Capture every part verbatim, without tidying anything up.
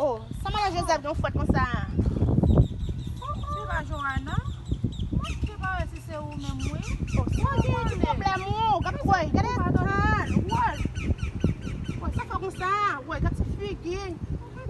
Oh, sa madan Joseph gen fwèt konsa? Oh, oh. Se pa Johanna? Mwen ki parèt si se ou menm, wi. Oh, sa gen ki pwoblèm ou? Gade, woy, gade tan. Woy. Woy, sa fè konsa? Woy, gade ti figi.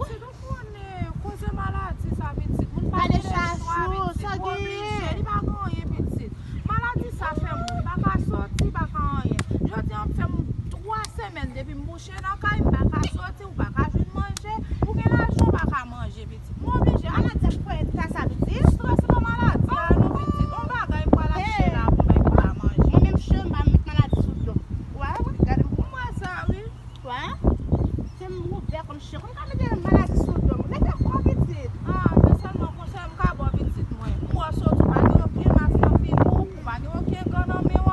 Pitit, ou konnen, koze maladi sa, pitit. Moun pa gen chwa, pitit. Ou oblije, li pa gen anyen, pitit. Maladi sa fè moun pa ka soti, pa ka anyen. Jodi a, ap fè m twa semèn depi m kouche nan kay, m pa ka soti, ou pa ka jwenn manje, ou gen lajan, ou pa ka manje, pitit. M oblije. Maladi ap fè eta sa, pitit. Strès nan maladi a, non, pitit. On bagay m pral achte la pou bay pou pa manje. Mwen menm, chen, m pa met maladi sou do m. Wè, wè, gade m. M wè sa, wi. Wè? Se m ouvè kòm chen. Kòm ka mete maladi sou do m. Mete kò, pitit. Ah, men sèlman konsèy m ka ba w, pitit mwen. M wè w soti, ou pa gen okenn mas nan figi w, ou pa gen okenn gan nan men w.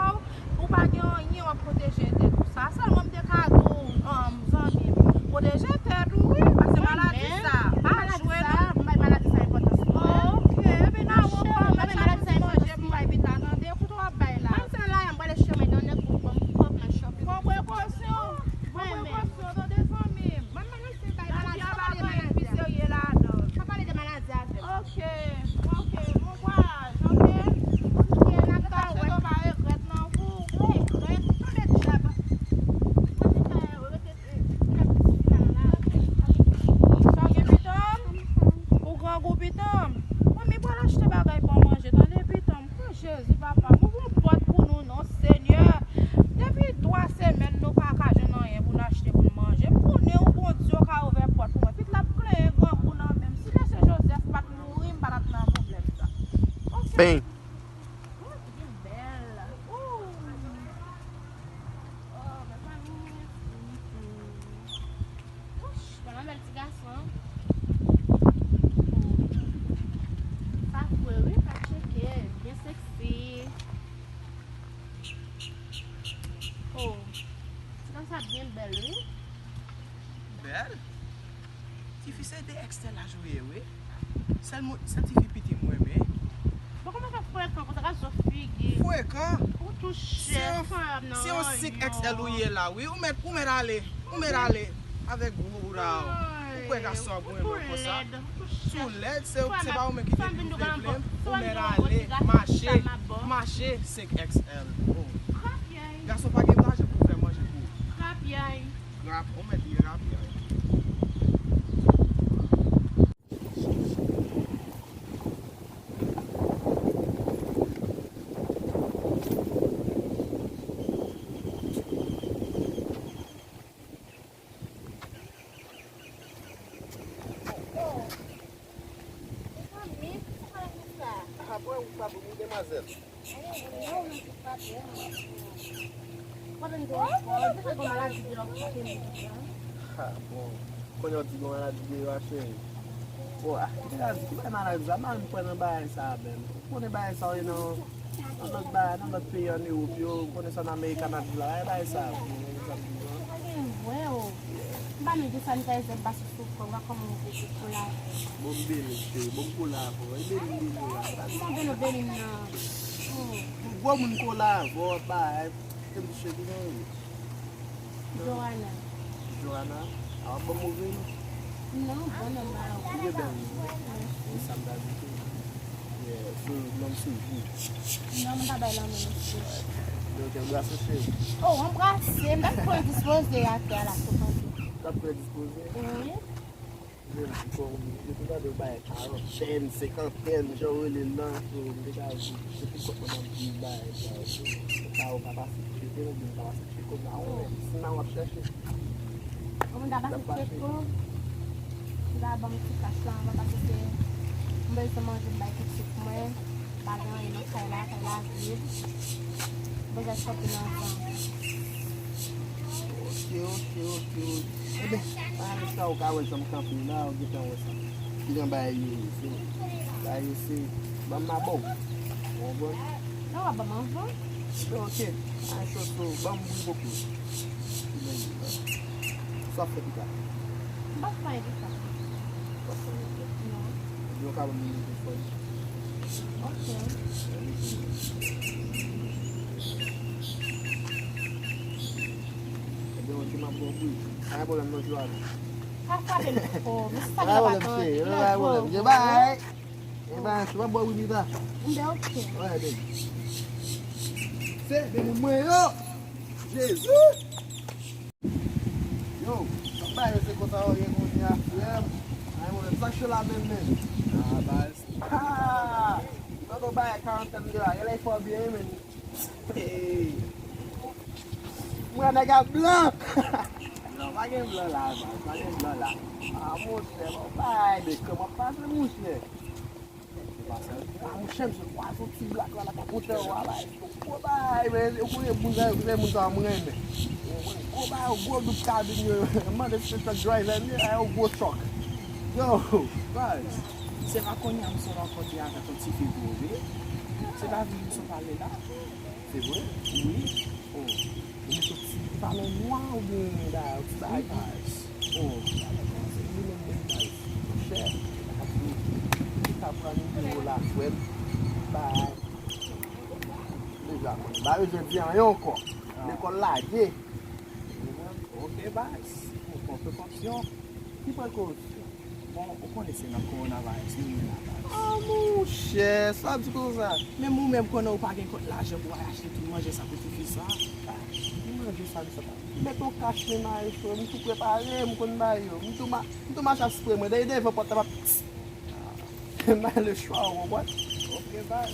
Ou pa gen anyen w ap pwoteje tèt ou. Sa sèlman m te ka di w, um, zanmi m. Pwoteje tèt ou, wi, paske maladi sa, pa jwe non. M bay maladi sa enpòtans. Ok, ebyen n a wè w kòman, manje pou manje pou bay pita, tande, kote w ap bay la. Ban m sa la, m prale chemen nan nèg pou ban m kòb nan shopping. Pran prekosyon, pran prekosyon, tande, zanmi m. Ban m Lavi a pa gen anyen ki serye ladan l. Pa pale de maladi avè m. Ok, ok. Bon vwayaj, ok? Ok, n ap tann. Chache w pa regrèt non, pou ou regrèt, tande dyab. Mwen te fè rete, eh, sa w gen pitan m? Ou grangou pitan m? Manmi pral achte bagay pou w manje, tande pitan m? Oh, Jezi, papa, m ouvri yon pòt pou nou, non, Senyè. Depi twa semèn, nou pa ka jwenn anyen pou n achte, pou n manje. M konnen yon Bondye ka ouvè pòt pou mwen. Pitit la ap plenyen grangou nan men m. Si mesye Joseph pa t mouri, m pa t ap nan pwoblèm sa. Ok. Ben. Oh, li byen bèl. Oh. Oh, mezanmi. Wouch, tèlman bèl ti gason. Sa fre wi, sa tcheke, byen seksi. Oh, ti gason sa byen bèl wi. Bèl? Tifi se de X L laj ou ye wi. Sèl moun, sèl tifi piti m renmen. Bon, kòman fè frekan konsa, gad sou figi. Frekan? Ou tou chè, fanm nan. Se yon senk X L ou ye la wi. Ou mèt, ou mèt ale. Ou mèt ale. Avèk gwo bouda w. Ou kwè gason ap renmen w konsa? Si w lèd, se, se pa ou menm ki te di ou vle plenn. Ou mèt ale. Mache, mache senk X L. Oh. Gason pa gen lajan pou fè manje pou ou. Krapyay. Krap, ou mèt li krapyay. Mezanmi, sa konsa? Ah, bon, ou pa bon, demwazèl. Ha, bon. Kounye a w di gon maladi deyò a, cheri. Bon, a, ki maladi, ki bay maladi sa? M pa menm kwè nan bagay sa a menm. Ou konnen bagay sa yo nan, nan lòt bagay, nan lòt peyi ann Ewòp yo, ou konnen sa nan Amerika n ap di la, bagay sa a. Ou konnen sa m di w lan. Sa gen vre, o. M pa menm gen sanitizer, m pase Ou konn wè kòman ou te di kola. Bon, m beni, cheri. Bon, m kola avè w. E beni, beni la. Kòman beni, beni m nan? Oh. Yon gwo moun kola avè w, bay. Te m di cheri, non, wi. Joana. Joana? A w ap ban m ouvri, non? Non, bon, non, ba. Ou gen bèl non. Mèsi. E sa m ta di tou. Yeah, so, non, m se Jou. Non, m pa bay lanmen, mesye. Yo, te anbrase, cheri. Oh, anbrase. M ta pran dispoze atè a la, sou konte. T ap pran dispoze? Wi. Jen ti kò ou menm, yo te gade w bay karantèn, senkantèn, jan w rele l lan, so, m te ka di, se pi kòt mwen m ap di w bay sa yo, se pa ou ka pase tcheke, oubyen m ka pase tcheke w, m pa konnen, si m a w ap chache. Ou m ta pase tcheke w, m ta ban m ti kach la anvan, paske se, m bezwen manje, m bay pitit mwen. Pa gen anyen nan kay la, kay la vid. Bezwen sòti nan tan. Ok, ok, ok, ok. Ebyen, pa gen sa ou ka wè jan m kanpe la, ou gentan wè sa. Kijan bagay yo ye, se bagay yo se ban m mabòw. Ou konprann? Non, w ap ban m anvan. Ebyen, ok. Ay, so, so, ban m wi poko. Kijan ye la? Sa w ap fè pita? M p ap fè anyen pita. W ap fè anyen pita? Non. Ebyen, ou ka ban m nimewo telefòn? Ok. Ebyen, Mwen ki m ap bò bri. Pa gen pwoblèm non, Joana. Pa frape m twò, men se sa ki pa pwoblèm, cheri, pa gen pwoblèm. Gen bagay. Gen bagay, cheri, m ap bò bri pita. Byen, oke. Wè, baby. Se de moun mwen yo. Jezi! Yo, sa bay yo se konsa yo ye kounye a, frè m. Ay, mwen, sa k cho la menm, menm. Ah, baz. Ah! Tonton bay karantèn de la, genlè fò byen, men. Hey. Mwen, nèg a blan. Non, pa gen blan la, baz, pa gen blan la. Ah, monchè, bon, bay, men kòman pase, monchè? Ah, monchè, misye kwaze yon ti blak la, la pa kontan, wala. Gwo bagay, men, ou konnen moun sa yo, se moun sa yo mwen renmen. Gwo bagay, gwo doub kabin yo, yo. Mande si se truck driver, men, ay, yon gwo truck. Yo, baz, se pa kounye a m sot rankontre avèk yon ti fi gwo, wi. Se pa vin m sot pale la. Se vre? Wi. Oh. Ou soti pale nwa oubyen bagay, ou ti bagay? Oh, li menm menm bagay. Monchè, li ta pran nimewo la, frè m. Bay. Deja, konn. Ba bezwen di anyen ankò. Lekòl lage. Ok, baz. Ou pran prekosyon. Ki prekosyon? Bon, ou konnen se nan kowonavirus nou ye la, baz. Ah, monchè, sa w ap di konsa? Menm ou menm konnen ou pa gen kòb lajan pou w al achte tout manje sa pou ti fi sa. Ki manje sa, li sa pa? Mete yon kach men maestro, m tou prepare, m konn ba yo. M tou ma-, m tou mache ap spre mwen, dèyè devan pòt la, m ap, m bay le chwa, ou konprann? Ok, baz.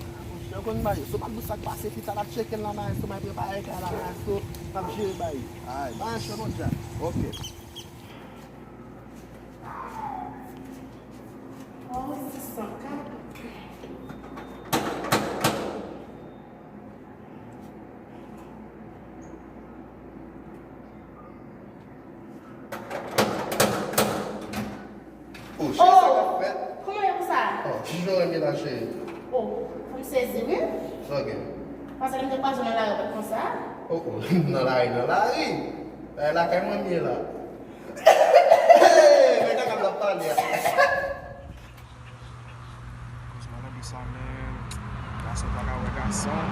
Ah, monchè, ou konn ba yo. So, m ap di w sa k pase, pita l ap tcheke l la, maestro, m al prepare kay la, maestro, m ap jere ba yo. Ay, maestro, bon djab. Ok. Oh, sis san kat. Oh, cheri, sa k ap fèt? Kòman w ye konsa? Oh, kijan w renmen la, cheri? Oh, fò m sezi, wi. Sa w gen? Paske lè m te kwaze w nan lari, w pa t konsa. Oh, oh, nan lari, nan lari. Eh, lakay mwen m ye la. Hey, men kaka m ap pale a. Koz maladi sa, men. Gason pa ka wè gason.